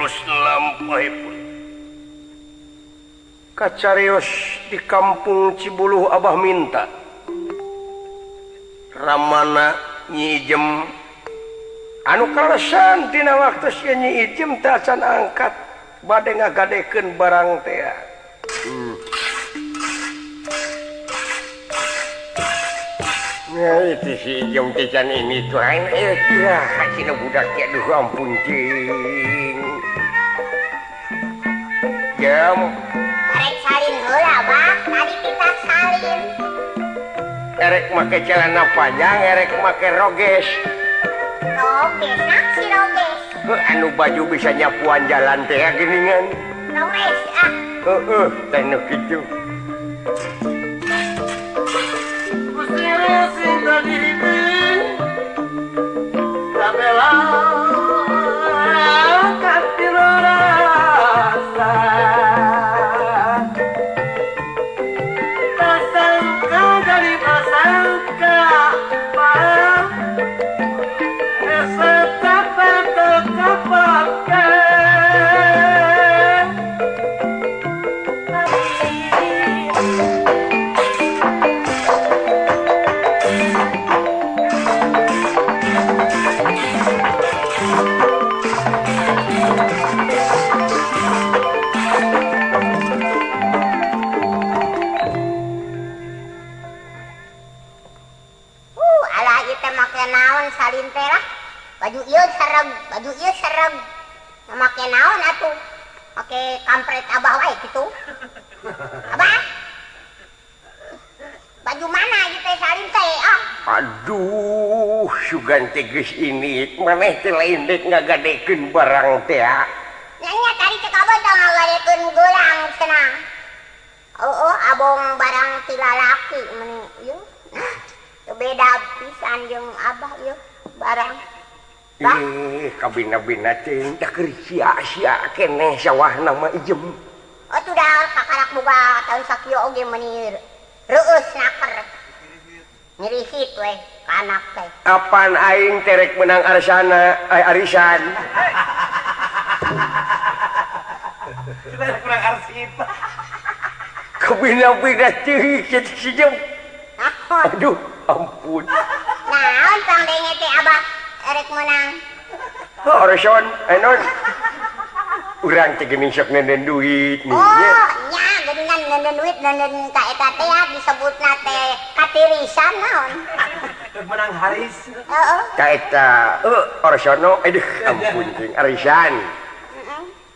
alus lampahipun. Kacarios di kampung Cibuluh Abah minta. Ramana Nyi Ijem anu kalesan dina waktu sia Nyi Ijem teh acan angkat bade ngagadekeun barang teh. Ya itu si Ijem teh can ini tuh ya cina budak teh aduh ampun cing. Jam erek salin heula Bah, tadi kita salin. Erek make celana panjang, erek make roges. Roges, nah si roges. Heuh, anu baju bisa nyapuan jalan teh geuningan. Roges ah. Heueuh, teh nu kitu. Gusti sing tadi kabela katiro rasa. Baju ieu serem. Make naon atuh? Make kampret abah wae kitu. Abah. Baju mana ieu teh salin teh ah? Aduh, sugan teh geus ini maneh teh lain dek ngagadekeun barang teh. Nya nya tadi cek abah teh ngagadekeun gelang cenah. Oh, abong barang ti lalaki meuni ieu. Teu beda pisan jeung abah ieu barang. Ih, kabina-bina teh da keur sia-sia keneh sawahna mah Ijem. Oh, tuh dah kakarak boga tahun sakieu oge meuni reueus naker. Nyerihit we ka anak teh. Apan aing terek menang arsana, ay arisan. Kurang arsip. Kabina-bina teh si Ijem. Aduh, ampun. Naon pangdenge teh abah? Erek menang. Oh, Orson, enon. Urang teh geuning sok nenden duit nih. Oh, nya geuningan nenden duit nenden ka eta teh ya disebutna teh katirisan naon. Menang haris. Heeh. Ka eta, Orsono, aduh ampun ting arisan.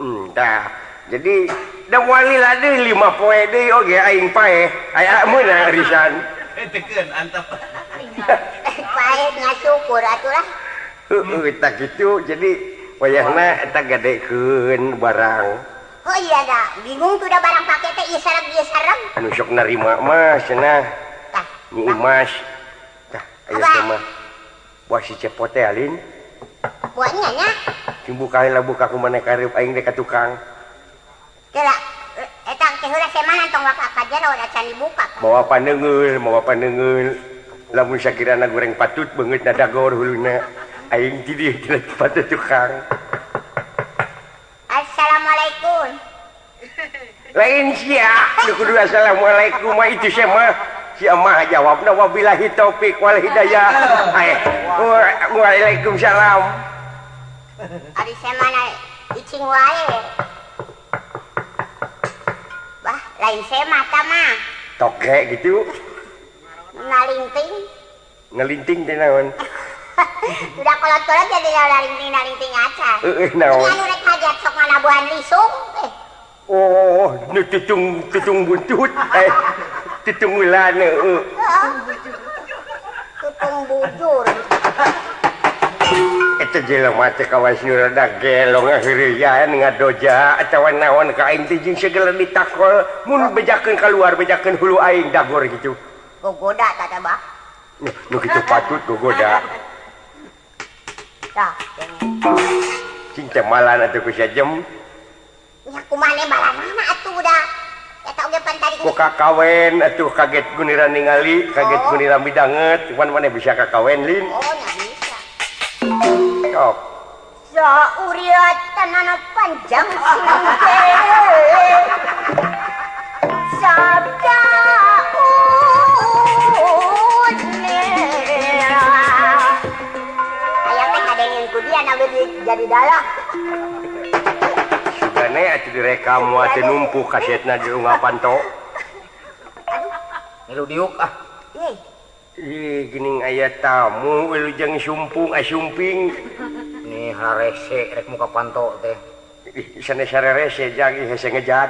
Heeh. Tah. Jadi da moal lila deui 5 poe deui oge aing paeh. Aya meunang arisan. Teukeun antep. Paeh nya syukur atuh lah. Heeh, tak gitu. Jadi wayahna eta gadekeun barang. Oh iya da, bingung tuh da barang pake teh ieu sareng ieu sareng. Anu sok narima mah cenah. Tah. Nyi Imas. Tah, aya teh mah. Buah si cepot teh alin. Buahnya nya. Cing buka heula buka ku maneh kareup aing dek ka tukang. Teu eta teh heula semanan tong waka ka jero da can dibuka. Mawa paneungeul, mawa paneungeul. Lamun sakirana goreng patut beungeut na dagor huluna. Aing ti dieu tina patut tukang. Assalamualaikum. Lain sia, nu kudu assalamualaikum mah itu sia mah. Sia mah jawabna wabillahi taufik wal hidayah. Waalaikumsalam. Ari sia mana icing wae. Bah, lain sia mah ta mah. Toke gitu. Ngalinting. Ngalinting teh naon? Udah kolot-kolot jadi nalinting-nalinting aja. Heeh, naon? Anu rek hajat sok nganabuhan lisung eh. Oh, nu tutung tutung buntut eh tutungulan heeh. Tutung bujur. Eta jelema teh kawas nu rada gelong heureuyan ngadoja atawa naon ka aing teh jeung segala ditakol mun bejakeun kaluar bejakeun hulu aing dagor gitu. Gogoda tah teh, Bah. Nu kitu patut gogoda. Tah. Cing teh malan atuh ku sajem. Nya kumaha malanana atuh da. Eta oge pan tadi. Ku kakawen atuh kaget gunira ningali, kaget gunira midanget, cuman maneh bisa kakawen lin. Oh, nya bisa. Sok. Sauriatanana panjang singke sabda unera. Hayang teh kadengin ku dia na jadi dalah. Sugane atuh direkam moal teu numpuk kasetna di unggal panto. Aduh. Ngilu diuk ah. Ih. Ih, geuning aya tamu wilujeng sumpung asumping. Nih harese rek muka panto teh. Ih, sanes harese jang ih hese ngejat.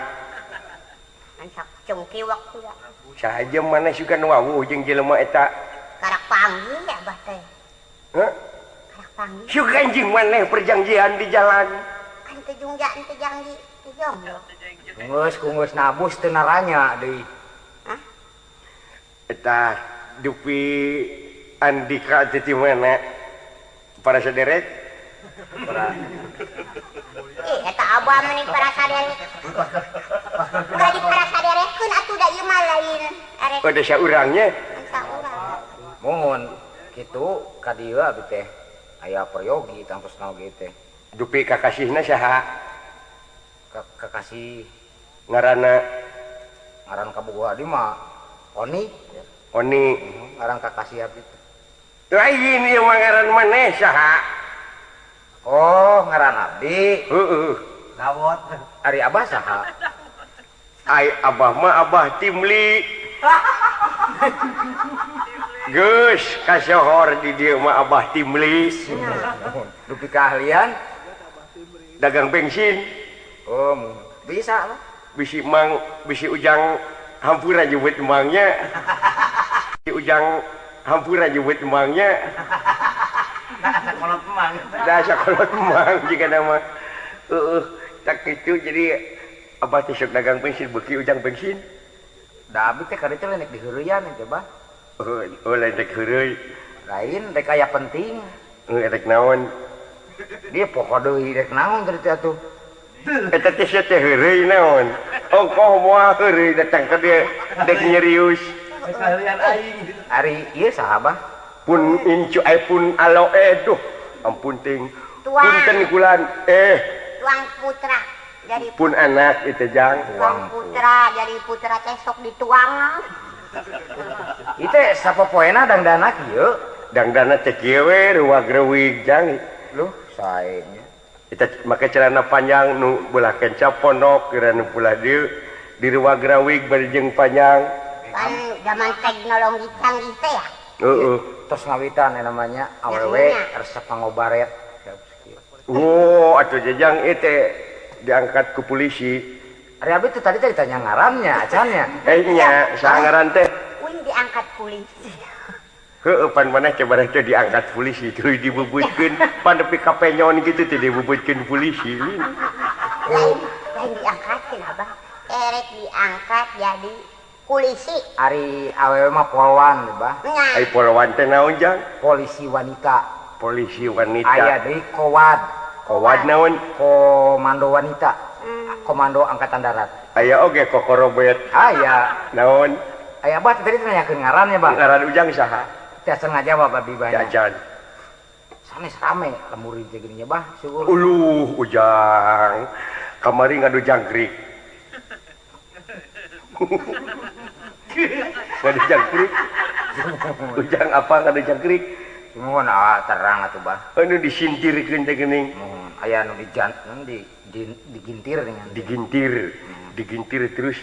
Ansak cungkiwak pula. Saha mana sugan wawuh jeung jelema eta. Karak panggil ya abah teh. Hah? Karak panggil. Sugan jeung maneh perjanjian di jalan. Kan teu jungja teu janji teu jomblo. Geus ku geus nabus teu naranya deui. Hah? Eta dupi Andika teh di mana? Para saderek? Para. Ih, eta abah meni para saderek. Ulah di para saderekeun atuh da ieu mah lain. Arek. Oh, desa urangnya. Saurang. Mohon kitu ka dieu abi teh aya peryogi tangtosna oge teh. Dupi kakasihna saha? Kakasih ngaranna ngaran kabogoh adi mah Oni. Oni. Ngaran kakasih abdi teh. Lain ieu mah ngaran maneh saha? Oh, ngaran abdi. Heeh. Dawot. Ari abah saha? Ai abah mah abah Timli. Geus kasohor di dieu mah abah Timli. Dupi keahlian dagang bensin. Oh, bisa lah. Bisi mang bisi ujang hampura jebut emangnya. Bisi ujang hampura jebut emangnya. Sakolot emang. Dah sakolot emang jika nama. Heeh, tak kitu jadi abah teh sok dagang bensin beuki ujang bensin. Da abdi teh kaditu lain rek diheureyan teh bah. Oh, lain rek heureuy. Lain rek aya penting. Heuh, rek naon? Dia pokok deui rek naon tadi teh atuh. Eta teh sia teh heureuy naon? Ongkoh moal heureuy datang ka dieu dek nyerius. Heureyan aing. Ari ieu saha bah? Pun incu ai pun alo duh ampun ting. Punten kulan tuang putra jadi pun anak itu jang tuang putra jadi putra teh sok dituang. Itu sapopoena dangdana kieu? Dangdana teh kieu we ruwag-reuwig jang. Luh sae nya. Eta make celana panjang nu belah kenca pondok kira nu belah dieu di ruwag-rawig bari jeung panjang. Kan zaman teknologi canggih teh ya. Heeh. Tos ngawitan namanya awewe resep pangobaret. Oh, atuh jejang itu diangkat ke polisi. Ari abdi teh tadi ditanya ngarannya, acannya. Nya, saha ngaran teh? Uing diangkat polisi. Heueuh, pan maneh teh bareh teh diangkat polisi tuluy dibubutkeun, pan nepi ka penyon kitu teh dibubutkeun polisi. Lain diangkatkeun abah. Erek diangkat jadi polisi. Ari awewe mah polwan, bah. Ai polwan teh naon jang? Polisi wanita. Polisi wanita. Aya deui kowad. Kowad naon? Komando wanita. Komando Angkatan Darat. Aya oge kokorobet. Aya. Naon? Aya abah tadi nanyakeun ngarannya, Bang. Ngaran ujang saha? Teu ngajawab abdi banyak. Jajan. Sanes rame lembur teh geuning nya, Bah. Syukur. Uluh, ujang. Kamari ngadu jangkrik. Ngadu jangkrik. Ujang apa ngadu jangkrik? Mohon ah terang atuh bah. Anu disintirkeun teh geuning. Mohon aya nu digintir dengan digintir. Digintir terus.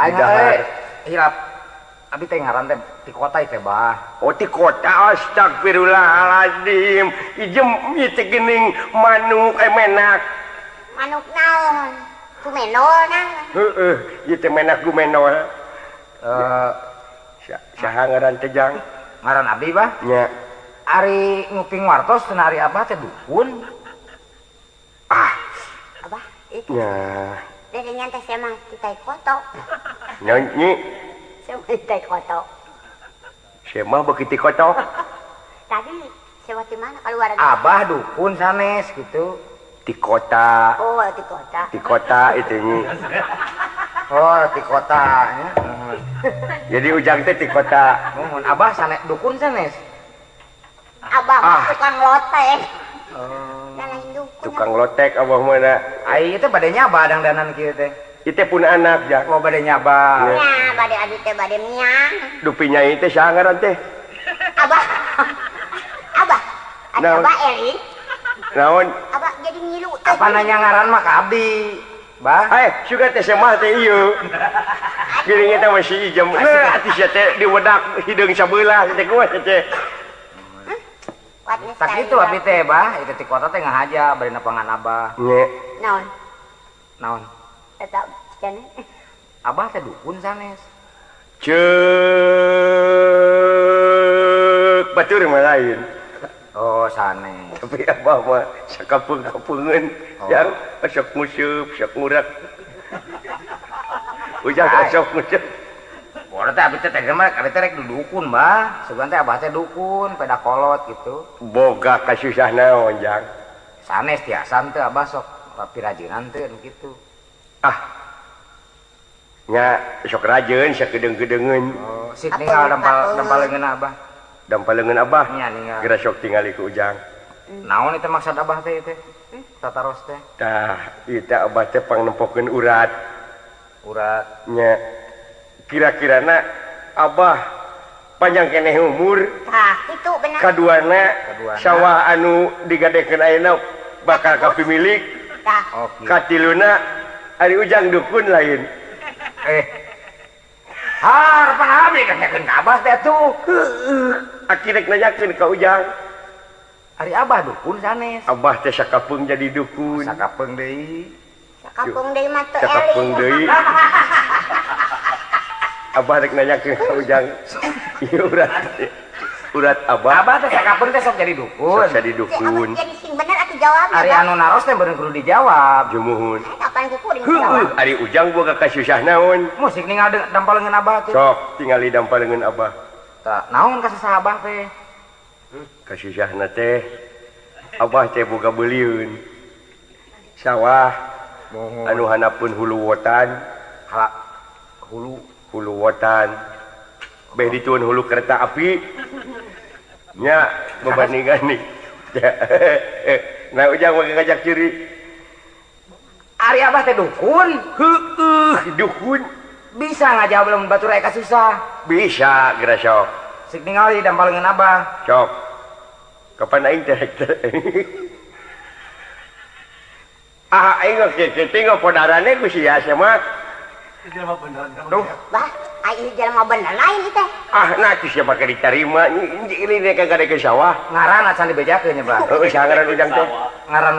Aing teh hilap abi teh ngaran teh ti kota teh bah. Oh ti kota astagfirullahaladzim. Ijem ieu teh geuning manuk menak. Manuk naon? Gumenol naon? Heeh, ieu teh menak gumenol. Saha ngaran teh jang? Ngaran abdi bah? Nya. Ari nguping wartos cenah ari abah teh dukun. Ah. Abah, itu. Nya. Dede teh sia mah ti tai koto. Nya nyi. Sia mah ti koto. Sia mah beuki ti koto. Tadi sia mah ti mana keluar? Abah dukun sanes gitu. Ti kota. Oh, ti kota. Ti kota itu nyi. Oh, ti kota nya. Jadi ujang teh ti kota. Mohon abah sanes dukun sanes. Abah tukang lotek. Oh. Lain dukun. Tukang lotek abah mah da. Ai teh bade nyaba dangdanan kieu teh. Ieu teh pun anak jang. Oh bade nyaba. Nya bade abdi teh bade miang. Dupi nyai teh saha ngaran teh? Abah. Abah. Abah Elin. Naon? Abah jadi ngilu teh. Apa nanya ngaran mah ka abdi? Bah. Eh, suka teh semah teh ieu. Giring eta masih ijem. Nah, atuh sia teh diwedak hideung sabelah teh kumaha teh. Tak kitu abdi teh, Bah. Itu ti kota teh ngahaja bari nepangan Abah. Nya. Naon? Naon? Eta cenah. Abah teh dukun sanes. Ceuk batur mah lain. Oh, sanes. Tapi abah mah sakapeung-kapeungeun yang sok nguseup, sok ngurak. Ujang sok nguseup. Bola teh abdi teh teh mah abdi teh rek dukun, Bah. Sugan teh abah teh dukun, peda kolot gitu. Boga kasusah naon, Jang? Sanes tiasan teh abah sok pirajeunan teh nu kitu. Ah. Nya sok rajeun sakedeung-kedeungeun. Oh, sik ninggal dampal leungeun abah. Dampal leungeun abah. Nya ninggal. Geura sok tingali ku Ujang. Naon eta maksud abah teh teh? Tataros teh. Tah, ieu teh abah teh pangnempokeun urat. Urat. Nya kira-kirana abah panjang keneh umur. Tah, kitu bener. Kaduana sawah anu digadekeun ayeuna bakal kapimilik. Tah. Oh, kitu. Katiluna ari Ujang dukun lain. Eh. Harapan abdi nanyakeun ka abah teh atuh. Heueuh, aki rek nanyakeun ka Ujang. Ari abah dukun sanes. Abah teh sakapeung jadi dukun. Sakapeung deui. Sakapeung deui mah teu eling. Sakapeung deui. Abah rek nanyakeun ka Ujang. Ieu urat. Urat abah. Abah teh sakapeung teh sok jadi dukun. Sok jadi dukun. Jadi sing bener atuh jawabna. Ari anu naros teh beureun kudu dijawab. Jumuhun. Kapan ku kuring jawab? Ari Ujang boga kasusah naon? Musik ninggal dampal leungeun abah teh. Sok tingali dampal leungeun abah. Tah, naon kasusah abah teh? Kasusahna teh abah teh boga beuliun. Sawah anu hanapun hulu wotan. Hulu hulu wotan. Beh dituun hulu kereta api. Nya bebandingan nih. Nah Ujang mah ngajak ciri. Ari abah teh dukun. Heueuh, dukun. Bisa ngajawab lamun batur aya kasusah? Bisa geura sok. Sik ningali dampal leungeun abah. Sok. Kapan aing teh? Ah, aing geus kieu podarane ku sia sia mah. Jelema bener. Duh. Bah, ai jelema bener lain ieu teh. Ah, nah sia make ditarima ini kagak ke sawah. Ngaran acan dibejakeun nya, Bah. Heueuh, saha ngaran Ujang teh? Ngaran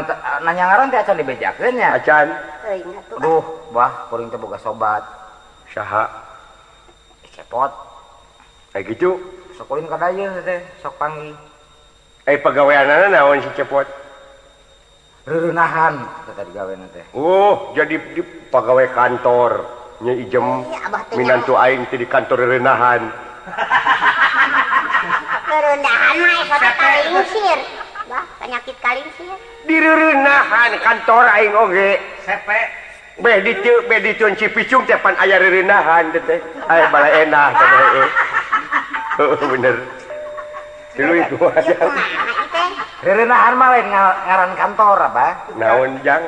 nanya ngaran teh acan dibejakeun nya. Acan. Euy, atuh. Duh, bah, kuring teh boga sobat. Saha? Cepot. Ai kitu. Sok ulin ka dayeuh teh, sok panggih. Ai pagaweanana naon si Cepot? Reureunahan teh digawena teh. Oh, jadi di pagawe kantor. Nya ijem minantu aing teh di kantor reureunahan. Reureunahan mah eta teh kalingsir. Bah, penyakit kalingsir. Di reureunahan kantor aing oge. Sepe. Beh ditu beh ditun Cipicung teh pan aya reureunahan teh teh. Aya bala enah teh. Heuh bener. Dulu itu aja. Reureunahan mah lain ngaran kantor apa? Naon jang?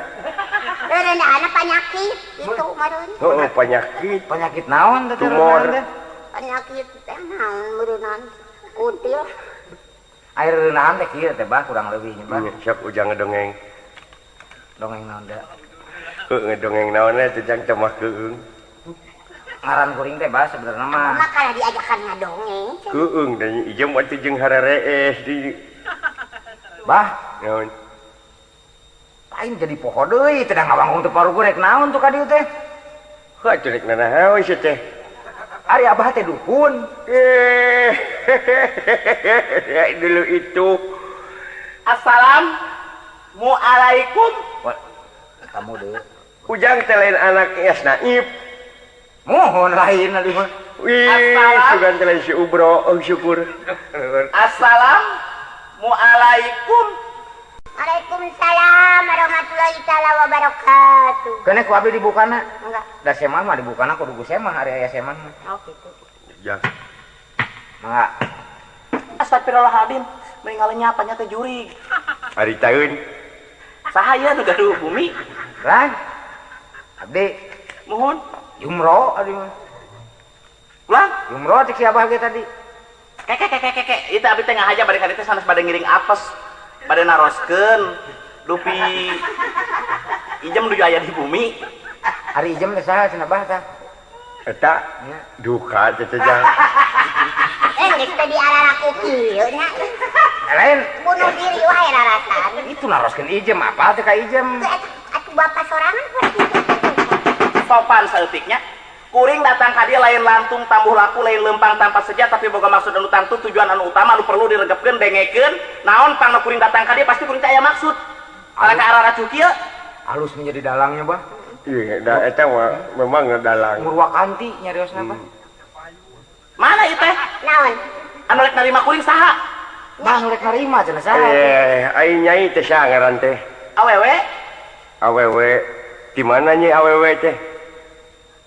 Reureunahan penyakit itu meureun. Heuh penyakit. Penyakit naon teh? Tumor. Penyakit teh naon meureunnan? Kuntil. Air reureunahan teh kieu teh bah kurang leuwih nya bah. Sok Ujang ngedongeng. Dongeng naon da? Heuh ngedongeng naon teh jang teh mah keung. Ngaran kuring teh bah sebenarnya mah. Mah kalah diajakan ngadongeng. Keung da ieu mah teh jeung harerees di Bah, naon? Lain jadi poho deui teh ngawangkung teu parugu rek naon tuh ka dieu teh. Heuh atuh rek nanaon sia teh. Ari abah teh dukun. Dulu itu. Assalamualaikum. Kamu deh. Ujang teh lain anak Yas Naib. Mohon lain atuh mah. Wih, sugan teh lain si Ubro, oh syukur. Assalamualaikum. Waalaikumsalam warahmatullahi taala wabarakatuh. Kene ku abdi dibukana? Enggak. Da semah mah dibukana kudu ku semah ari aya semah mah. Oh gitu. Ya. Mangga. Astagfirullahaladzim, mending ngalenyapanya teh jurig. Ari taeun. Saha ieu nu gaduh bumi? Lan. Abdi. Muhun. Jumro abdi mah. Ulang? Jumro cek si Abah ge tadi. Keke keke keke, ieu teh abdi teh ngahaja bade ka dieu teh sanes bade ngiring apes. Bade naroskeun dupi Ijem nuju aya di bumi. Ari Ijem teh saha cenah Bah tah? Eta duka teh jang. Geus teh diararaku kieu nya. Lain bunuh diri wae rarasan. Itu naroskeun Ijem apa teh ka Ijem? Atuh bapak sorangan sopan saeutiknya. Kuring datang ka dieu lain lantung tambuh laku lain lempang tanpa seja tapi boga maksud anu tangtu tujuan anu utama anu perlu diregepkeun dengekeun naon pangna kuring datang ka dieu pasti kuring teh aya maksud. Kalau ka arah racu kieu halus menjadi dalangnya bah. Iya, da eta memang dalang. Murwakanti nyariosna bah. Mana ieu teh? Naon? Anu rek narima kuring saha? Bah nu rek narima cenah saha? Aing nyai teh saha ngaran teh? Awewe. Awewe. Di mana nyi awewe teh?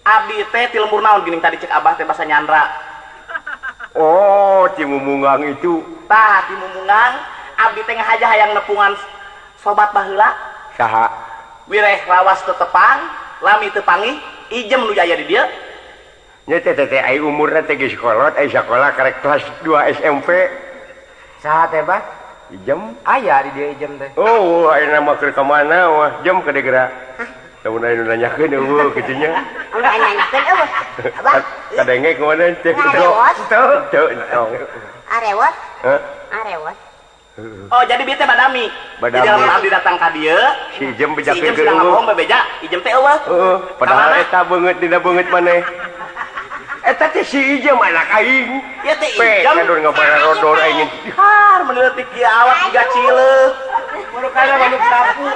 Abdi teh ti lembur naon geuning tadi cek Abah teh basa nyandra. Oh, ti Mumungang itu. Tah, ti Mumungang abdi teh ngahaja hayang nepungan sobat baheula. Saha? Wireh lawas teu tepang, lami teu panggih, Ijem nu aya di dieu. Nya teh teh ai umurna teh geus kolot, ai sakola karek kelas 2 SMP. Saha teh, Bah? Ijem aya di dieu Ijem teh. Oh, ayeuna mah keur ka mana wah, jem ka geura. Lamun aya nu nanyakeun eueuh kitu nya. Ulah nanyakeun eueuh. Abah. Kadenge kumaha teh? Ngarewot. Teu, teu. Arewot? Hah? Arewot. Oh, jadi bieu teh badami. Jadi lamun abdi datang ka dieu, si Ijem bejakeun ke eueuh. Bebeja, Ijem teh eueuh. Heeh, padahal eta beungeut dina beungeut maneh. Eta teh si Ijem anak aing. Ieu teh Ijem. Pe kadon ngabarodor aing. Har, meneleutik ieu awak jiga cileuk. Murukana manuk sapu.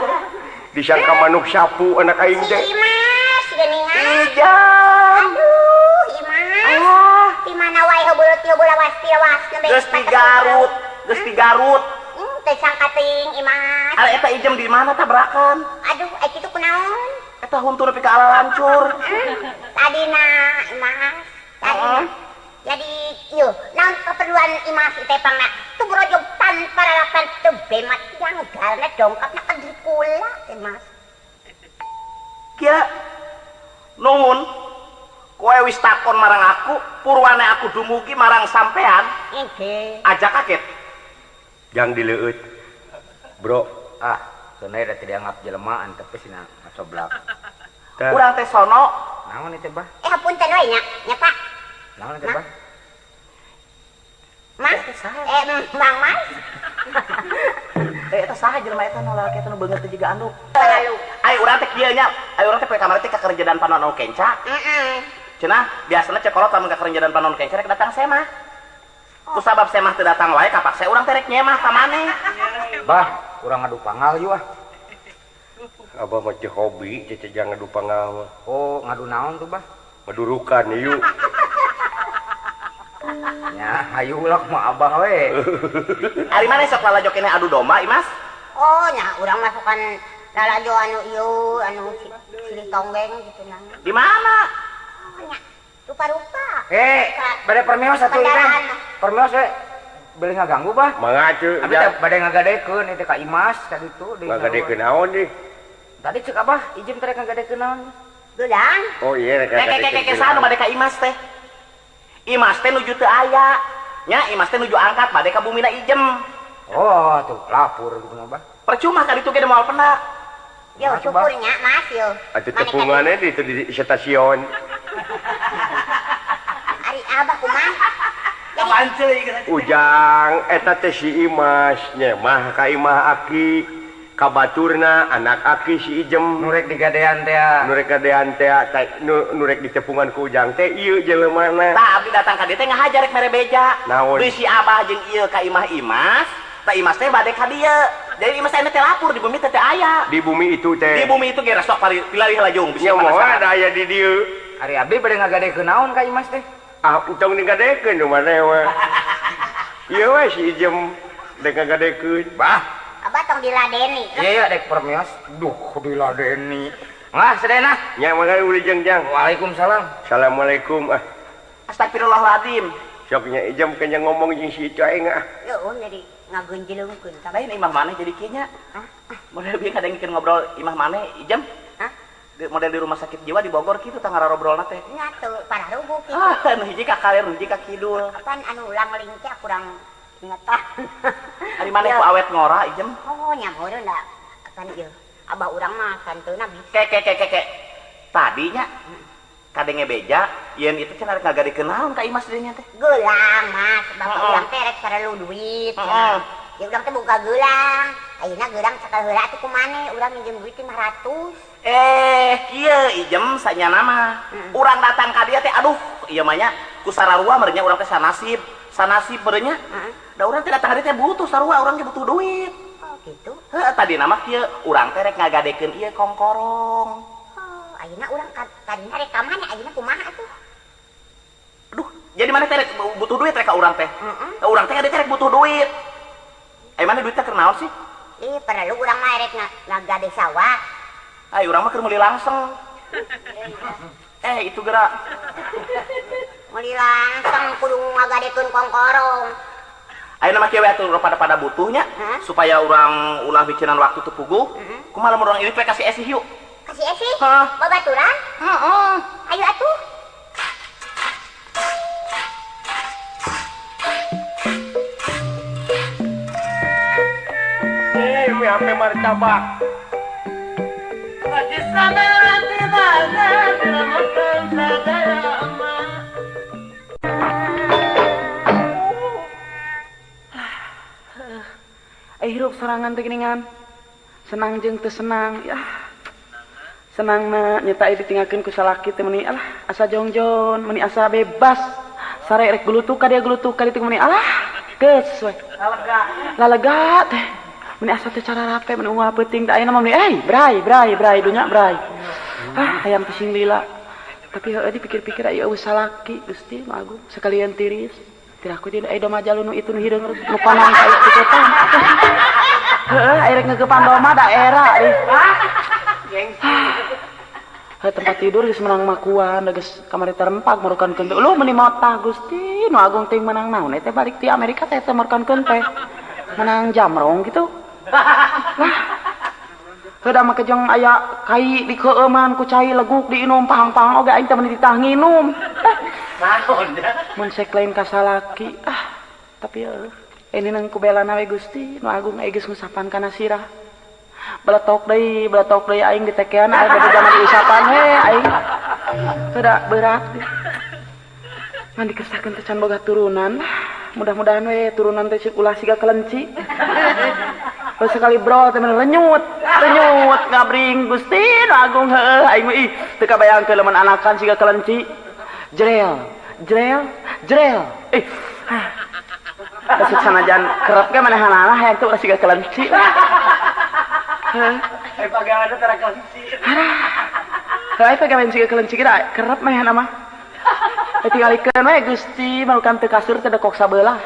Disangka manuk sapu anak aing teh. Si Imas geuningan. Ijem. Aduh, Imas. Di mana wae heubeul tieu lawas tiawas nembe. Geus di Garut, geus di Garut. Teu sangka teuing Imas. Ari eta Ijem di mana tabrakan? Aduh, ai kitu kunaon? Eta huntu nepi ka ala lancur. Tadina Imas. Tadina. Jadi ieu, naon keperluan Imas teh pangna? Tubrojog tanpa lalapan teu bemat yang galna dongkapna ka kula teh Mas. Kieu nuhun kowe wis takon marang aku, purwane aku dumugi marang sampean. Inggih. Aja kaget. Jang dileueut. Bro, ah, seuneu da teu dianggap jelemaan tapi sina ngacoblak. Urang teh sono. Naon ieu teh, Bah? Hapunten we nya, nya Pak. Naon ieu teh, Bah? Mas, Mang Mas. Eta saha jelema eta nu lalaki eta nu beungeut teh jiga anduk. Ai urang teh kieu nya, ai urang teh poe kamari teh ka kerjaan panon anu kenca. Heeh. Cenah biasana cek kolot lamun ka kerjaan panon kenca rek datang semah. Kusabab semah teu datang wae kapaksa urang teh rek nyemah ka maneh. Bah, urang ngadu pangal yeuh ah. Abah mah teh hobi teh jang ngadu pangal mah. Oh, ngadu naon tuh, Bah? Madurukan ieu. Ya, hayu ulah mah Abah we. Ari maneh sok lalajo keneh adu domba, Imas? Oh, nya urang masukan lalajo anu ieu anu silih tonggeng gitu nah. Di mana? Oh, nya rupa-rupa. Bade permios atuh ieu teh. Permios we beli ngaganggu, Bah. Mangga atuh. Abi teh bade ngagadekeun ieu teh ka Imas tadi tuh. Ngagadekeun naon deui? Tadi cek Abah Ijem teh rek ngagadekeun naon? Gelang. Oh iya rek ngagadekeun. Keke saha nu bade ka Imas teh? Imas teh nuju teu aya. Nya Imas teh nuju angkat bade ka bumina Ijem. Oh, tuh lapor gitu mah, Bah. Percuma ka ditu ge moal pendak. Yo syukurnya Mas yo. Atuh tepungannya di itu di stasiun. Ari Abah kumaha? Ujang eta teh si Imas nyemah ka imah aki kabaturna anak aki si Ijem nu rek digadean teh nu rek gadean teh nu rek ditepungan ku Ujang teh ieu jelemana. Tah abdi datang ka dieu teh ngahajar rek mere beja. Naon? Deui si Abah jeung ieu ka imah Imas, tah Imas teh bade ka dieu. Jadi Imas teh lapur di bumi teh teh aya. Di bumi itu teh. Di bumi itu ge resok pilari lajung bisi nya moal ada aya di dieu. Ari abdi bade ngagadekeun naon ka Imas teh? Ah, entong digadekeun nu maneh mah. Ieu we si Ijem dek ngagadekeun. Bah, Abah tong diladeni. Iya, iya dek permios. Duh, diladeni. Nggak, sedena. Nya mangga ulijeng jang. Waalaikumsalam. Assalamualaikum. Ah. Astagfirullahaladzim. Sok nya Ijem kanya ngomong jeung si itu aing ah. Eueuh jadi Ngagenjeleungkeun ka. Lain imah maneh jadi kieu nya. Model bieu kadangikeun ngobrol imah maneh Ijem. Hah? Model di rumah sakit jiwa di Bogor kitu tah ngarobrolna teh. Nya teu pararuguh kitu. Ah, nu hiji ka kaler, nu hiji ka kidul. Apaan anu langling teh kurang ingetan. Ari maneh ku awet ngora Ijem? Oh, nya meureun da. Apaan ieu? Abah urang mah santeuna bisa. Ke ke ke ke ke. Tadinya kadenge beja, yen itu cenah rek ngagadikeun naon ka Imas dinya teh? Gelang, Mas. Bapak urang teh rek parelu duit. Heeh. Ya urang teh boga gelang. Ayeuna gelang sakal heula atuh ku maneh, urang minjem duit 500. Eh, kieu Ijem sanyana mah. Urang datang ka dieu teh aduh, ieu mah nya ku sararua meureun nya urang teh sanasib. Sanasib meureun nya. Da urang teh datang ka dieu teh butuh sarua, urang teh butuh duit. Oh, gitu. Heuh, tadina mah kieu, urang teh rek ngagadekeun ieu kongkorong. Ayeuna urang tadina rek ka mana? Ayeuna kumaha atuh? Aduh, jadi maneh teh rek butuh duit rek ka urang teh? Heeh. Urang teh teh rek butuh duit. Ai maneh duitna keur naon sih? Ih, perlu urang mah rek ngagade sawah. Ai urang mah keur meuli langseng. Eh, itu gerak. Meuli langseng kudu ngagadekeun kongkorong. Ayeuna mah kieu we atuh pada-pada butuhnya supaya urang ulah bikinan waktu teu puguh. Kumaha lamun urang ini teh kasih esih yuk. Kasih esih? Hah? Babaturan? Heeh. Ayo atuh. Eh, mi HP martabak. Hirup sorangan teh geuningan. Senang jeung teu senang, ya. Senangna nyeta ditinggalkeun ku salaki teh meuni alah asa jongjon, meuni asa bebas. Sare rek gulutuk ka dia gulutuk ka ditu meuni alah geus we. Lalega. Lalega teh. Meuni asa teh cara rape meuni unggal peuting teh ayeuna mah meuni euy bray bray bray dunya bray. Ah hayang pusing lila. Tapi heueuh dipikir-pikir aya eueuh salaki Gusti nu agung sakalian tiris. Tiraku teh aya doma jalu nu itu nu hideung nu panon ka ieu teh. Heueuh aya rek ngeukepan doma daerah deui. Gengsi. Heuh tempat tidur geus menang makuan geus kamari terempak marukankeun teh. Uluh meuni motah Gusti nu agung teh menang naon teh balik ti Amerika teh teh marukankeun teh. Menang jamrong gitu. Lah. Heuh da mah kejeng aya kai dikeueuman ku cai leguk diinum pahang-pahang oge aing teh meuni ditah nginum. Naon nya? Mun sek lain ka salaki ah tapi heuh ini nang ku belana we Gusti nu agung aya geus ngusapan kana sirah. Beletok deui aing ditekean aya bade zaman diusapan we aing. Heuh da berat. Ngan dikesakeun teh can boga turunan. Mudah-mudahan we turunan teh ulah siga kelenci. Pas sekali bro teh renyut, renyut ngabring Gusti nu agung heueuh aing mah ih teu kabayangkeun lamun anakan siga kelenci. Jrel, jrel, jrel. Ih. Kasih sanajan kerep ge manehanana hayang teh ulah siga kelenci. Heuh. Eh pagawean teh kelenci. Heuh, ai pagawean siga kelenci ge kerep manehna mah. Eh tingalikeun we Gusti malukan teu kasur teh dekok sabelah.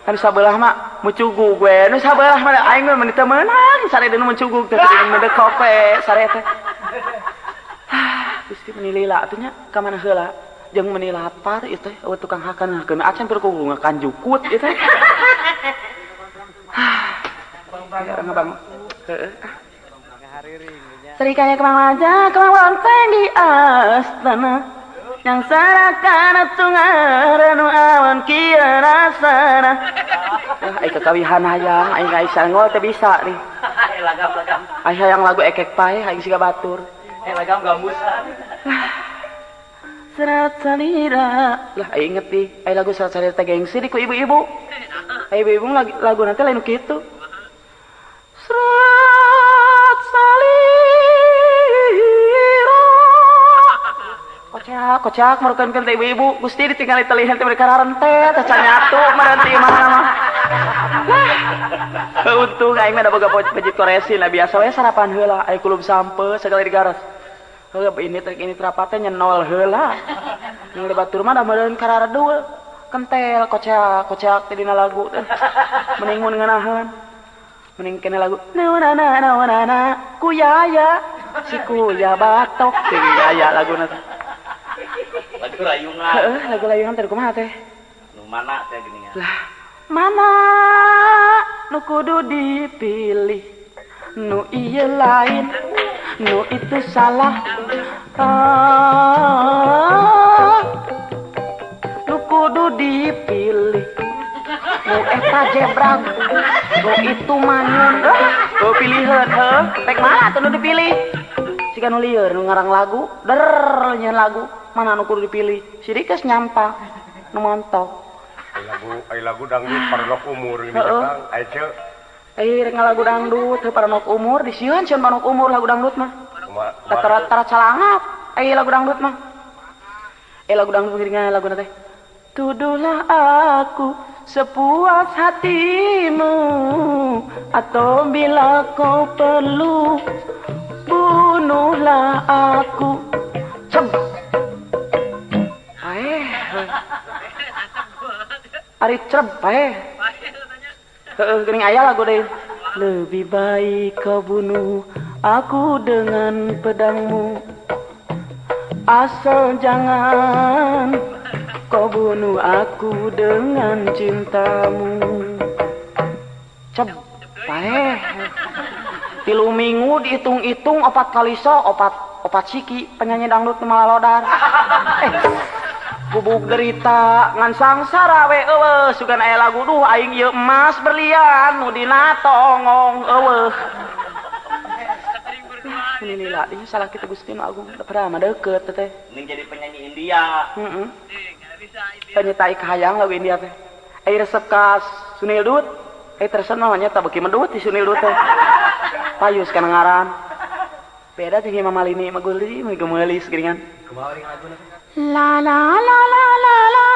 Kan sabelah mah mucugug we. Nu sabelah mah aing mah meuni teu meunang sare deun mucugug teh deun dekok we sare teh. Gusti meuni lila atuh nya ka mana heula jeung meuni lapar ieu teh eueuh tukang hakan hakeun acan keur kudu ngakan jukut ieu teh. Bang bang. Heeh. Serikaya kemang raja kemang lonteng di astana. Yang sarakan tungaranu awan kieu rasana. Wah, ai kakawihan hayang aing ka ngol teh bisa nih. Lagam lagam. Ai hayang lagu ekek pae aing siga batur. Lagam gambusan. Serat salira. Lah aing inget nih, ai lagu serat salira teh gengsi di ku ibu-ibu. Ai ibu-ibu lagu nanti lain kitu. Serat salira. Kocak, kocak merukankeun teh ibu-ibu. Gusti ditinggali telihan teh mereka rarentet, teh can nyatu meureun ti imahna mah. Lah. Untung aing mah da boga pejit koresin lah biasa we sarapan heula, aya kulub sampe segala digaras. Heuh ini trek ini trapate nyenol heula. Yang batur mah da meureun kararedul. Kentel kocak, kocak teh dina lagu teh. Mending mun ngeunaheun. Mending kene lagu na na na na na kuyaya si kuya batok teh aya laguna teh. Lagu rayungan. Heeh, lagu rayungan teh kumaha teh? Nu mana teh geuningan? Lah, Mana nu kudu dipilih, nu ieu lain, nu itu salah. Nu kudu dipilih, nu eta jebrag, nu itu manyun. Oh pilihan heuh, rek mana atuh nu dipilih? Siga nu lieur nu ngarang lagu, der nyeun lagu, mana nu kudu dipilih? Sirik geus nyampa, nu montok. Ai lagu dangdut paranok umur ini Kang. Ai ceu. Ai rek ngalagu dangdut teu paranok umur, disieun sieun paranok umur lagu dangdut mah. Tara calangap ai lagu dangdut mah. Lagu dangdut geuningan laguna teh. Tuduhlah aku sepuas hatimu, atau bila kau perlu bunuhlah aku. Cem. Ari cerep bae. Heeh geuning aya lagu deui. Lebih baik kau bunuh aku dengan pedangmu, asal jangan kau bunuh aku dengan cintamu. Cep bae. 3 minggu dihitung-hitung 4 kali so, 4 siki penyanyi dangdut malalodar. Gubuk derita ngan sangsara we eueuh sugan aya lagu duh aing ieu emas berlian nu dina tongong eueuh. Ini lila ieu salah kita Gusti Nu Agung padahal mah deukeut teh. Ning jadi penyanyi India. Heeh. Penyetai kahayang lagu India teh. Ai resep ka Sunil Dut, ai tersen mah nya tah beuki medut di Sunil Dut teh. Payus kana ngaran. Beda jeung Mama Lini mah geulis mah geumeulis geuningan. Kumaha urang laguna? La la la la la la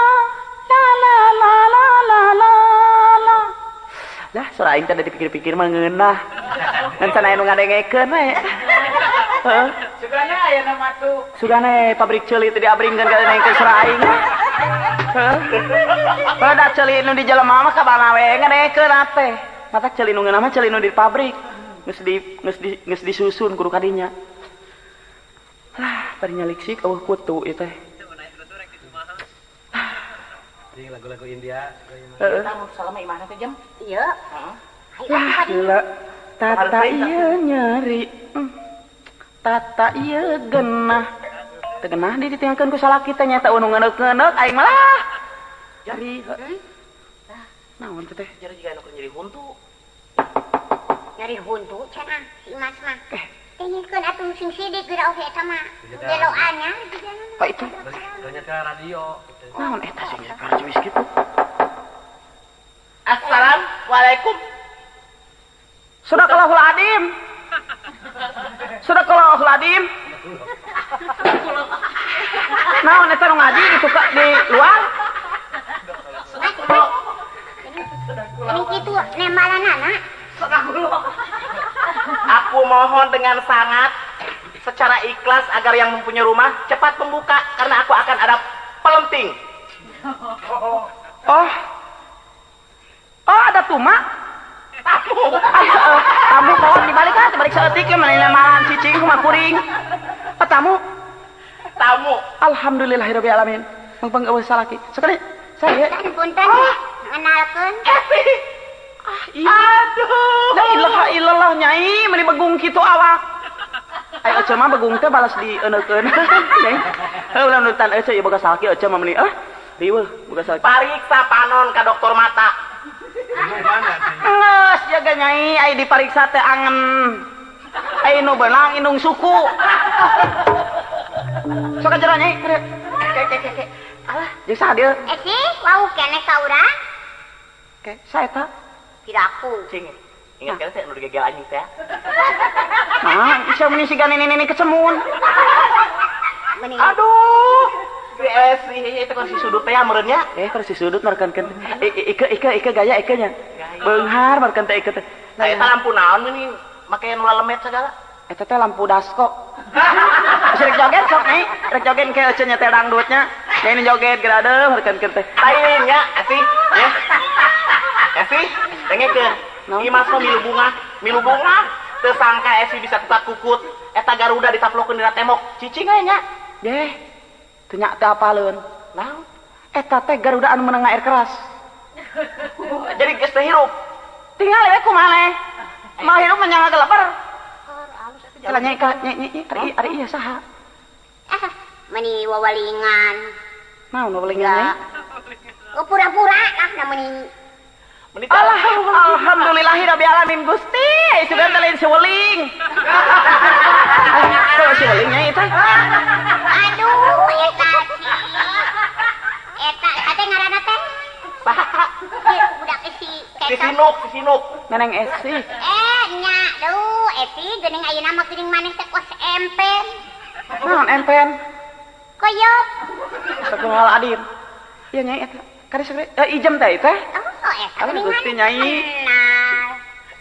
la la la la la la la. Lah suara aing teh dipikir-pikir mah ngeunah. Ngan can aya nu ngadengekeun we. Heeh. Sugana aya nama tuh. Sugana pabrik ceuli teh diabringkeun ka nengkeun suara aing. Heeh. Pada ceuli nu di jelema mah kabana we ngadengekeun teh. Mata ceuli nu ngeunah mah ceuli nu di pabrik. Geus disusun kudu kadinya. Lah, bari nyaliksik eueuh kutu ieu teh. Lagu-lagu India. Heeh. Salama imahna teh jam? Ieu. Heeh. Lah, gila. Tata ieu nyeri. Tata ieu genah. Teu genah di ditinggalkeun ku salaki teh nyaeta nu ngeuneuh-ngeuneuh aing mah lah. Nyeri. Naon teh teh? Jare jiga anu nyeri huntu. Nyeri huntu cenah si Imas mah. Tinggalkeun atuh sing sidik geura oge eta mah. Geloan nya. Pak itu. Ternyata radio. Naon eta sing radio kitu? Assalamualaikum. Sadaqallahul adzim. Sadaqallahul adzim. Naon eta nu ngaji gitu ka di luar? Ini kitu nembalanana. Aku mohon dengan sangat secara ikhlas agar yang mempunyai rumah cepat membuka karena aku akan ada pelenting. Oh. Oh, ada tuma. Tamu. Tamu mohon dibalik ah, dibalik saeutik ya mana lamaran cicing kumaha kuring. Oh, tamu. Tamu. Alhamdulillahirabbil alamin. Mangpang eueuh salaki. Sekali saya. Punten. Ngenalkeun. Ah, iya. Aduh. La ilaha illallah nyai meuni begung kitu awak. Ai ece mah begung teh balas dieneukeun. Nyai. Heuh ulah nurutan ece ieu boga salaki ece mah meuni ah riweuh boga salaki. Pariksa panon ka dokter mata. Geus jaga nyai ai dipariksa teh angen. Ai nu beunang indung suku. Sok jero nyai. Ke ke ke. Alah, jeung saha dieu? Esi, wau keneh ka urang. Ke, saeta? Piraku. Cing. Ingat kan saya nu digegel anjing teh. Nah, bisa meni siga nini-nini kecemun. Aduh. Si itu kursi sudut teh meureun nya. Kursi sudut markankeun. Ike gaya ike nya. Beunghar markan teh ike teh. Nah, eta lampu naon ini make nu lalemet segala? Eta teh lampu dasko. Bisa rek joget sok nih, rek joget ke ece nyetel dangdutnya. Nya joget gerade markankeun teh. Lain nya, Esi. Ya. Esi, dengekeun. Imas mah milu bunga. Teu sangka Esi bisa kukat kukut. Eta Garuda ditaplokeun dina tembok. Cicing aya nya. Deh. Teu nya teu apaleun. Naon? Eta teh Garuda anu meunang air keras. Jadi geus teh hirup. Tinggal we kumaha leh. Mah hirup mah nyawa geleper. Kala nyai ka nyai ari ari ieu saha? Ah, meni wawalingan. Naon wawalingan nyai? Oh, pura-pura lah na meni. Alah, alhamdulillahirabbil alamin Gusti. Sugan teh lain si weling. Kok si weling nyai teh? Aduh, eta si. Eta ate ngaranna teh? Saha? Budak si Si Sinuk, si Sinuk. Neneng Esi. Eh, nya, duh, Esi geuning ayeuna mah geuning maneh teh kos empen. Naon empen? Koyop. Astagfirullahaladzim. Ieu nyai eta. Kari sagede ijem teh teh. Oh, eta geuning Gusti nyai.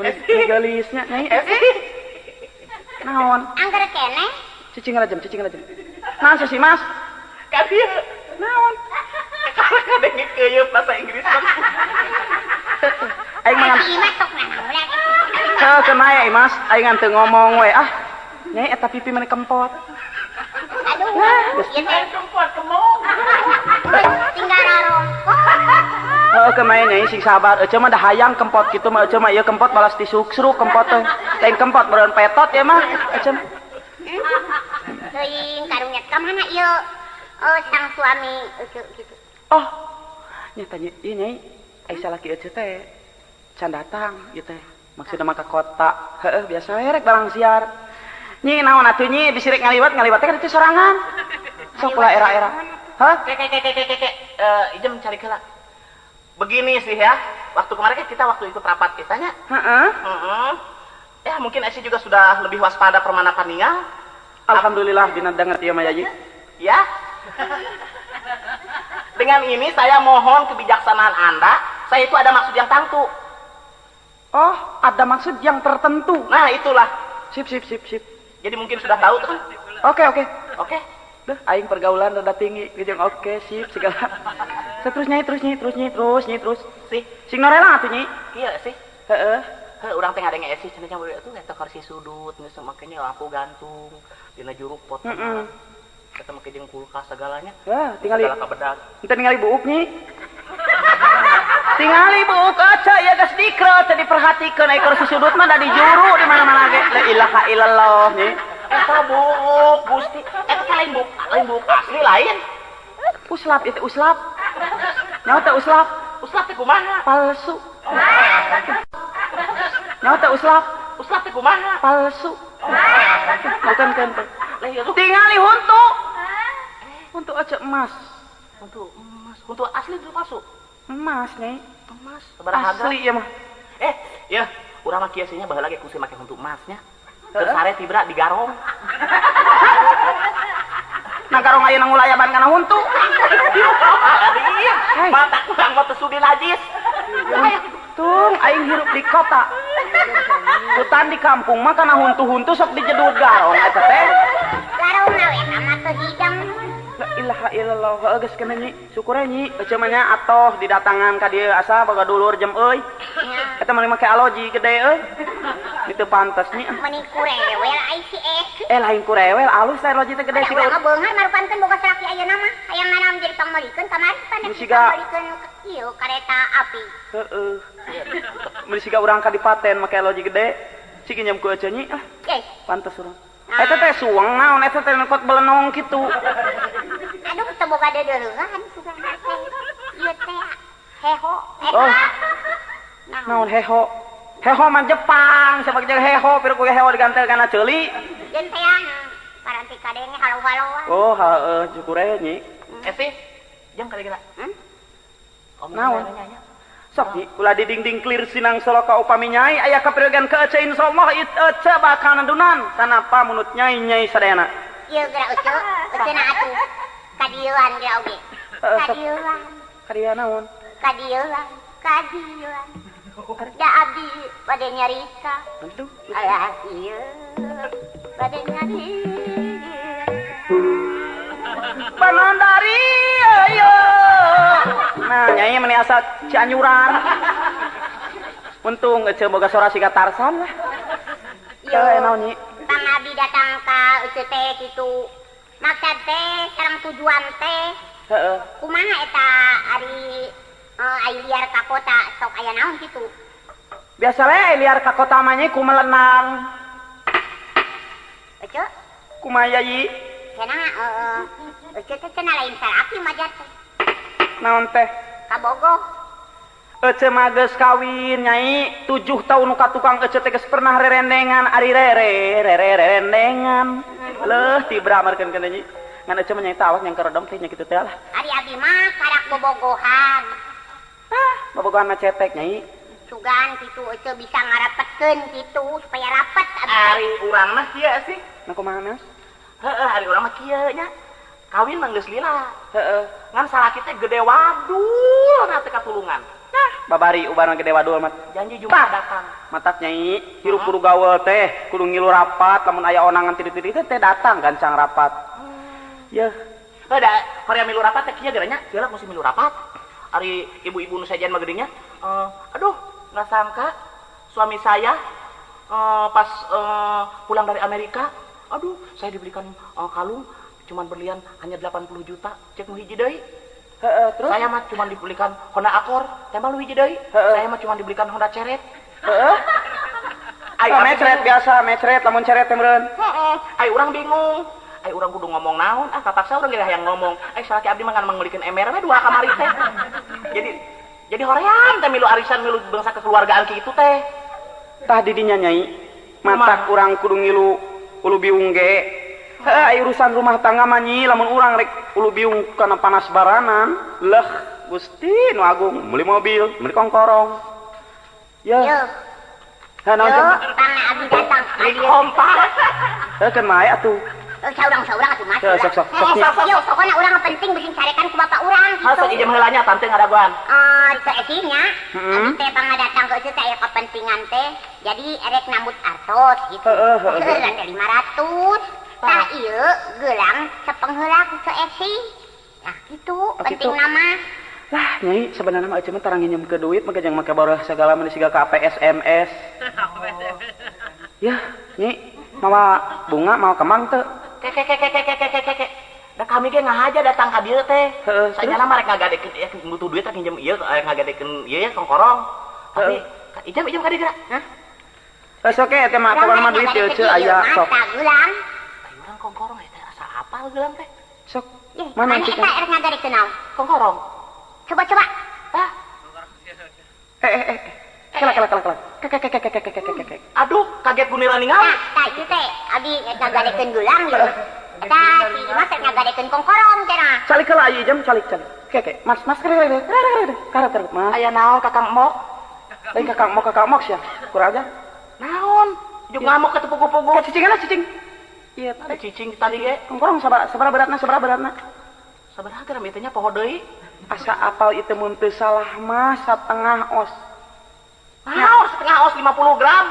Kenal. Geulisnya nyai. Naon? Angger keneh. Cicing ngalajem, cicing ngalajem. Naon sih Mas? Ka dieu. Naon? Kadenge keuyeup bahasa Inggris. Aing mah Imas sok naon. Heuh, kumaha Imas? Aing ngan teu ngomong we ah. Nyai eta pipi meni kempot. Aduh, ieu teh kempot kemong. Tinggal rorongkot. Heuh, kumaha nyai sing sabar. Ece mah da hayang kempot kitu mah ece mah ieu kempot balas disuksruk kempot teh. Lain kempot meureun petot ieu mah ece mah. Teuing karunya ka mana ieu? Oh, sang suami ece kitu. Oh, nyata ieu nyai ai salaki ece teh can datang ieu teh. Maksudna mah ka kota. Heueuh, biasa we rek barang siar. Nyi naon atuh nyi bisi rek ngaliwat ngaliwat teh kan itu sorangan. Sok ulah era-era. Hah? Ke ke ke ke ke ijem cari heula. Begini sih ya, waktu kemarin kan kita waktu ikut rapat kitanya. Heeh. Heeh. Ya mungkin Esi juga sudah lebih waspada permana paningal. Alhamdulillah dina danget ieu mah Yayi. Ya. Dengan ini saya mohon kebijaksanaan Anda, saya itu ada maksud yang tangtu. Oh, ada maksud yang tertentu. Nah, itulah. Sip sip sip sip. Jadi mungkin sudah tahu tuh. Oke, oke. Oke. Duh, aing pergaulan rada tinggi, jeung oke sip segala. Terus nyai, terus nyai, terus nyai, terus nyai, terus. Sih, sing norela atuh nyai. Iya sih. Heeh. Heuh, urang teh ngadenge Esi cenah nya tuh eta kursi sudut geus makanya lampu gantung dina juruk pot. Heeh. Eta make jeung kulkas segalanya. Wah, tingali. Segala kabedag. Henteu ningali buuk nyi. Tingali buuk aca ya geus dikro teu diperhatikeun ai kursi sudut mah da di juru di mana-mana ge. La ilaha illallah nyi. Eta buuk Gusti. Eta teh lain buuk asli lain. Uslap itu uslap. Nyawa teh uslap. Uslap teh kumaha? Palsu. Nyawa teh uslap. Uslap teh kumaha? Palsu. Bukan kan teh. Tingali huntu. Huntu aja emas. Huntu emas. Huntu asli itu palsu. Emas nih. Emas. Sabaraha asli ya mah. Eh, ya, urang mah kieu sih nya baheula ge kusi make huntu emasnya. Terus sare tibra digarong. Nah garong ayeuna ngulayaban kana huntu. Mata kurang mah teu sudi najis. Tung aing hirup di kota. Hutan di kampung mah kana huntu-huntu sok dijedug garong eta teh. Garong we eta mah teu hidang. La ilaha illallah, heuh geus keneh nyi. Syukur nyi, ece mah nya atoh didatangan ka dieu asa boga dulur jem euy. Eta mah make aloji gede euy. Itu pantes nyi. Meni kurewel ai si Esi. Eh lain kurewel, alus teh aloji teh gede siga. Urang mah beunghar marupankeun boga salaki ayeuna mah. Hayang nanaon jadi pangmeulikeun kamari pan dipangmeulikeun ieu kareta api. Heeh. Meuni siga urang ka dipaten make aloji gede. Cik nyem ku ece nyi ah. Pantes urang. Eta teh suang naon eta teh nekot belenong kitu. Aduh teu boga deudeuhan sugan teh. Ieu teh heho. Oh. Naon heho? Heho mah Jepang, sabab jeung heho pira ku heho digantel kana ceuli. Jeung teh paranti kadenge halo-haloan. Oh, heeh, syukur we nyi. Esi, jam kali geura. Naon? Sok nyi, ulah didingding clear sinang soloka upami nyai aya kapriyogan ka ece insyaallah ece bakal nandunan tanapa munut nyai nyai sadayana. Ieu geura ece, ece na atuh. Kadieuan geura oge. Kadieuan. Kadieuan naon? Kadieuan, kadieuan. Da abdi bade nyarita. Aduh. Alah ieu bade nyarita. Panandari ayo. Nah, nyai meni asa Cianjuran. Untung ece boga sora siga Tarsan lah. Yo, naon nyi? Pang abdi datang ka ece teh kitu. Maksud teh sareng tujuan teh. Heeh. Kumaha eta ari Ai liar ka kota sok aya naon kitu? Biasa we liar ka kota mah nya kumelenang. Ece? Kumaha yi? Cenah ece teh cenah lain salaki majar teh. Naon teh? Kabogoh. Ece mah geus kawin nyai 7 tahun nu ka tukang ece teh geus pernah rerendengan ari rere rerendengan. Leuh tibra markeun kana nyi. Ngan ece mah nyai tawas nyang keredom teh nya kitu teh lah. Ari abi mah karak bobogohan. Ah, bobogohan mah cetek nyai. Sugan kitu ece bisa ngarapetkeun kitu supaya rapet abi. Ari urang mah kieu sih. Nah kumaha Mas? Heeh, ari urang mah kieu nya. Kawin mah geus lila. Heeh. Ngan salaki teh gede wadul na teh katulungan. Nah, babari ubarna gede wadul mah. Janji Jumat datang. Matak nyai, hirup kudu gaul teh, kudu ngilu rapat, lamun aya onangan titik-titik teh datang gancang rapat. Yeuh. Heuh da hoream milu rapat teh kieu geranya, kieu lah musim milu rapat. Ari ibu-ibu nu sajian mah gedenya, aduh, nggak sangka suami saya pas pulang dari Amerika, aduh, saya dibelikan kalung cuman berlian hanya 80 juta, cek nu hiji deui. Heeh, terus saya mah cuman dibelikan Honda Accord, tembal nu hiji deui. Saya mah cuman dibelikan Honda Ceret. Heeh. Ai mecret biasa, mecret lamun ceret teh meureun. Heeh, ai urang bingung. Ai urang kudu ngomong naon, ah kapaksa urang ge hayang ngomong. Ai salaki abdi mah ngan mangmeulikeun ember we dua kamari teh. Jadi hoream teh milu arisan milu bangsa kekeluargaan kitu teh. Tah di dinya nyai, matak urang kudu ngilu ulu biung ge. Heuh, ai urusan rumah tangga mah nyi lamun urang rek ulu biung kana panas baranan, leuh Gusti nu agung meuli mobil, meuli kongkorong. Yeuh. Heuh naon teh? Pangna abdi datang. Beli kompak. Heuh keun mae atuh. Saurang-saurang atuh Mas. Sok sok sok. Yo, pokona urang penting beuking carekan ku bapak urang kitu. Sok ijem heula nya tante ngadaguan. Teu esinya. Abdi teh pangadatang ke ece teh aya kepentingan teh. Jadi erek nambut artos gitu. Heeh, heeh. 500. Tah ieu geulang sapeungheula ku esi. Nah kitu penting nama. Lah nyai sebenarnya mah ece mah tarang nginjem ke duit mah jeung make boreh sagala mah disiga ka APSMS. Yah, nyai mawa bunga mawa kembang teu? Ke ke ke ke ke ke ke ke. Da kami ge ngahaja datang ka dieu teh. Sanyana mah rek ngagadekeun ieu butuh duit rek nginjem ieu rek ngagadekeun ieu ya kongkorong. Tapi ijem ijem ka dieu geura. Hah? Sok ge teh mah pokona mah duit ieu ceu aya sok. Gelang. Ai urang kongkorong eta asa apal gelang teh. Sok. Mana eta rek ngagadekeun naon? Kongkorong. Coba-coba. Hah? Kela kela kela kela. Ke ke ke ke ke ke ke. Aduh, kaget gunira ningali. Tah, ieu teh abi ngagadekeun gelang ieu. Eta si Imas teh ngagadekeun kongkorong cenah. Calik heula ieu jam calik calik. Ke ke, Mas mas kare kare kare kare kare Mas. Aya naon Kakang Mok? Lain Kakang Mok sia. Kurang aja. Naon? Juk ngamuk ke pugu-pugu. Ka cicing lah cicing. Iya, teh cicing tadi ge. Kongkorong sabaraha beratna sabaraha beratna? Sabaraha gram ieu teh nya poho deui. Asa apal itu mun teu salah mah satengah os. Naon setengah os 50 gram.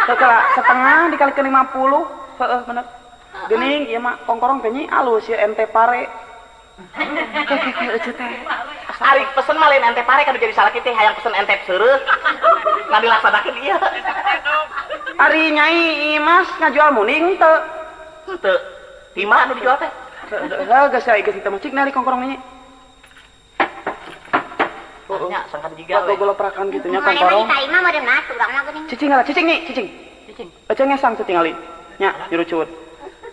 Heeh, setengah dikalikeun 50. Heeh, bener. Geuning ieu mah kongkorong teh nyi alus ieu ente pare. Ke teh. Ari pesen mah lain ente pare kanu jadi salaki teh hayang pesen ente seureuh. Ngan dilaksanakeun ieu. Ari nyai Imas ngajual muning teu? Henteu. Di mana anu dijual teh? Heuh, geus aya geus teu cik nari kongkorong nyi. Nya sangkan jiga we. Goloprakan kitu nya kongkorong. Cicing lah, cicing nih, cicing. Cicing. Ece ngesang teu tingali. Nya, nyerucut.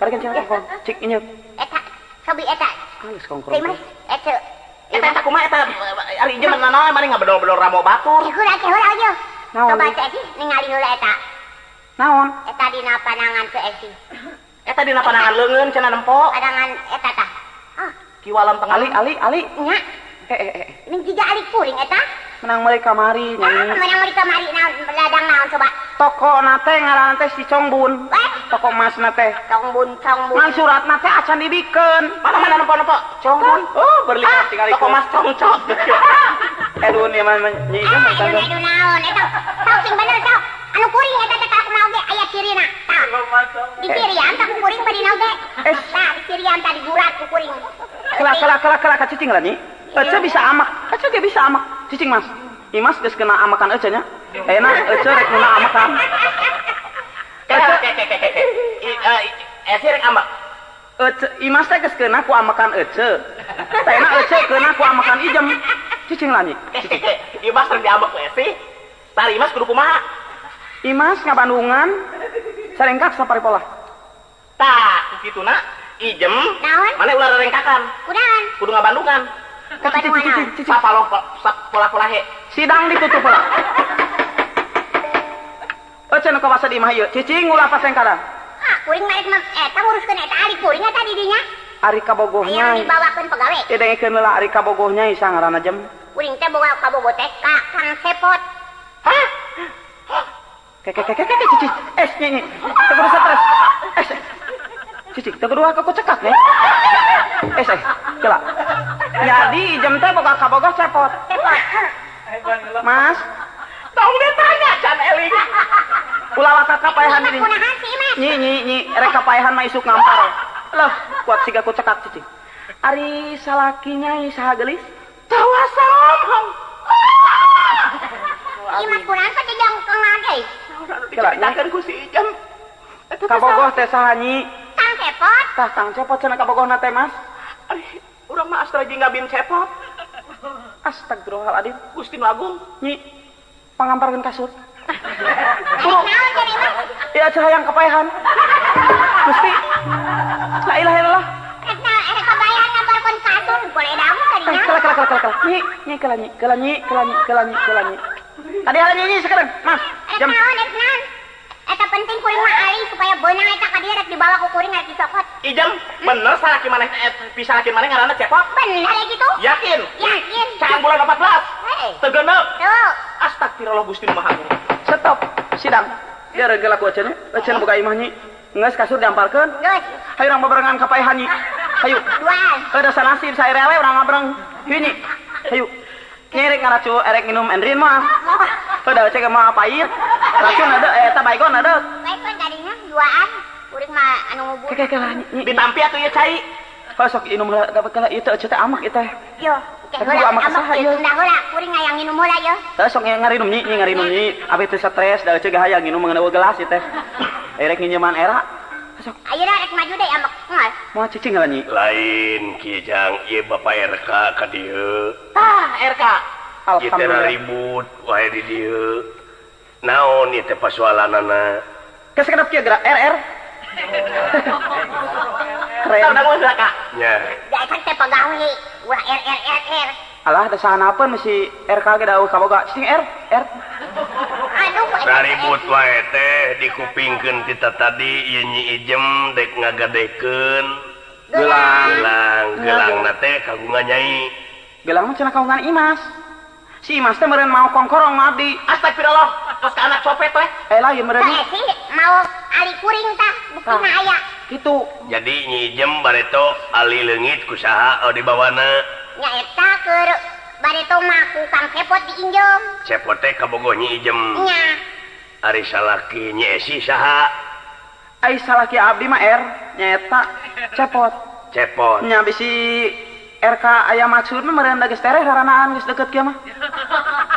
Karek cenah kongkorong. Cik inyeuk. Eta, sobi eta. Geus kongkorong. Mas, ece. Eta eta kumaha eta ari ieu mah nanaon mani ngabedol-bedol ramo batur. Heula heula ieu. Coba cek esi ningali heula eta. Naon? Eta dina panangan ke esi. Eta dina panangan leungeun cenah nempo. Panangan eta tah. Ah, kiwalan tengah. Ali ali ali. Nya. Ning jiga ali kuring eta. Menang meuli kamari nya. Menang meuli kamari naon ladang naon coba. Toko na teh ngaranna teh si Congbun. Toko emasna teh. Congbun, Congbun. Ngan suratna teh acan dibikeun. Mana-mana nempo-nempo. Congbun. Oh, berlihat tinggal toko emas congcok. Aduh nih mah nyi ieu mah tangga. Aduh naon eta. Sok sing bener sok. Anu kuring eta teh ka kumaha oge aya cirina. Tah. Di cirian tah ku kuring bari oge. Tah di cirian tah digurat ku kuring. Kela kela kela kela ka cicing lah nyi. Ece bisa amak, ece ge bisa amak. Cicing Mas. Imas geus kena amakan ece nya. Ayeuna ece rek nuna amakan. Ece ece rek amak. Ece Imas teh geus kena ku amakan ece. Ayeuna ece kena ku amakan ijem. Cicing lah nyi. Imas rek diambek ku Esi. Tari Imas kudu kumaha? Imas ngabandungan sarengkak saparipolah. Tah, kituna Ijem. Naon? Mana ulah rengkakan? Kunaon? Kudu ngabandungan. Cicing. Sapaloh polah-polahe. Sidang ditutup lah. Ece nu kawasa di imah ieu. Cicing ulah pasengkaran. Ah, kuring mah rek eta nguruskeun eta ari kuring eta di dinya. Ari kabogohnya. Aya dibawakeun pegawe. Teu dengekeun heula ari kabogohnya isa ngaranna Jem. Kuring teh boga kabogoh teh ka Kang Cepot. Hah? Keke cicing. Eh, nyi. Teu kudu stres. Eh. Cicing, teu kudu aku cekak nih. Eh, kela. Jadi Ijem teh boga kabogoh Cepot. Cepot. Mas, tong ditanya can eling. Ulah waka kapaehan ini. Nyi nyi nyi rek kapaehan mah isuk ngampar. Loh, kuat siga ku cekak cicing. Ari salaki nyai saha geulis? Tawasa ngomong. Imas kunaon teh jangkengan euy. Dicaritakeun ku si Ijem. Kabogoh teh saha nyi? Kang Cepot. Tah Kang Cepot cenah kabogohna teh Mas. Ari urang mah astra jeung gabin Cepot. Astagfirullahaladzim. Gusti nu agung. Nyi pangamparkeun kasur. Buru. Ya hayang kapaehan. Gusti. La ilaha illallah. Eta erek kapaehan ngamparkeun kasur boleh damu tadinya. Kela kela kela kela. Nyi, nyi kela nyi, kela nyi, kela nyi, kela nyi, kela nyi. Tadi ala nyi sekarang, Mas. Jam. Naon, rek naon? Eta penting kuring mah ali supaya beunang eta ka dieu rek dibawa ku kuring rek disokot. Ijem, bener salaki maneh bisa salaki maneh ngaranna Cepot? Bener ya gitu? Yakin? Yakin. Caang bulan 14. Hei. Teu genep. Tuh. Astagfirullah Gusti nu Maha Agung. Stop. Sidang. Dia reugeuh laku eceun, eceun buka imah nyi. Geus kasur diamparkeun. Geus. Hayu urang babarengan ka paehan nyi. Hayu. Duaan. Heuh da sanasib saerewe urang ngabreng. Hayu nyi. Hayu. Nyi rek ngaracu erek minum endrin mah. Heuh da ece mah pahit. Racun ada eta baygon ada. Baygon tadinya duaan. Kuring mah anu ngubur. Keke kela nyi. Ditampi atuh ieu cai. Heuh sok inum heula dapat kela ieu teh ece teh amak ieu teh. Yo. Heula amak saha ieu? Tunda heula kuring hayang nginum heula ieu. Heuh sok ngarinum nyi, ngarinum nyi. Abi teh stres da ece hayang nginum ngeuneuh gelas ieu teh. Erek nginjeman era. Sok. Ayeuna rek maju deui amak moal. Moal cicing heula nyi. Lain kieu Jang, ieu Bapak RK ka dieu. Tah RK. Alhamdulillah ribut wae di dieu. Naon ieu teh pasualanana? Geus sakedap kieu geura RR. Keren. Tah dangu heula Kak. Nya. Da kan teh pagawe ulah R R R R. Alah da sahanapeun mesti RK ge da eueuh kaboga. Cicing R R. Aduh, ribut wae teh dikupingkeun ti tadi ieu Nyi Ijem dek ngagadekeun gelang. Gelang teh kagungan nyai. Gelang mah cenah kagungan Imas. Si Imas teh meureun mau kongkorong mah abdi. Astagfirullah, tos ka anak copet we. Eh lain meureun. Tah si mau ali kuring tah buktina aya. Kitu. Jadi Nyi Ijem bareto ali leungit ku saha dibawana? Nya eta keur bareto mah ku Kang Cepot diinjem. Cepot teh kabogoh Nyi Ijem. Nya. Ari salaki Nyi Esi saha? Ai salaki abdi mah R nyaeta Cepot. Cepot. Nya bisi RK aya maksud mah meureun da geus tereh raranaan geus deukeut kieu mah.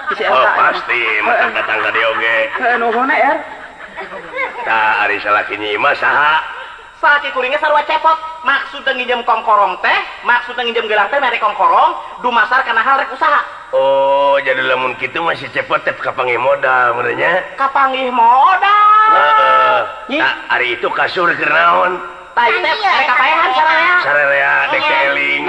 Bisi RK. Oh pasti mah datang ka dieu oge. Heuh nuhun R. Tah ari salaki Nyi mah saha? Salaki kuringnya sarua Cepot. Maksudna nginjem kongkorong teh, maksudna nginjem gelang teh mere kongkorong, dumasar kana hal rek usaha. Oh, jadi lamun kitu mah si Cepot teh kapanggih modal meureun nya. Kapanggih modal. Heeh. Tah ari itu kasur keur naon? Tah ieu teh rek kapaehan sararea. Sararea dek teh eling.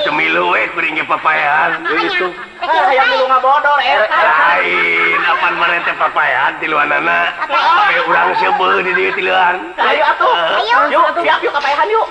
Atuh milu we kuring ge papaehan. Gitu. Hayang milu ngabodor eta. Lain, apan maneh teh papaehan tiluanana. Sampai urang seubeuh di dieu tiluan. Ayo atuh. Ayo. Yuk, siap yuk kapaehan yuk.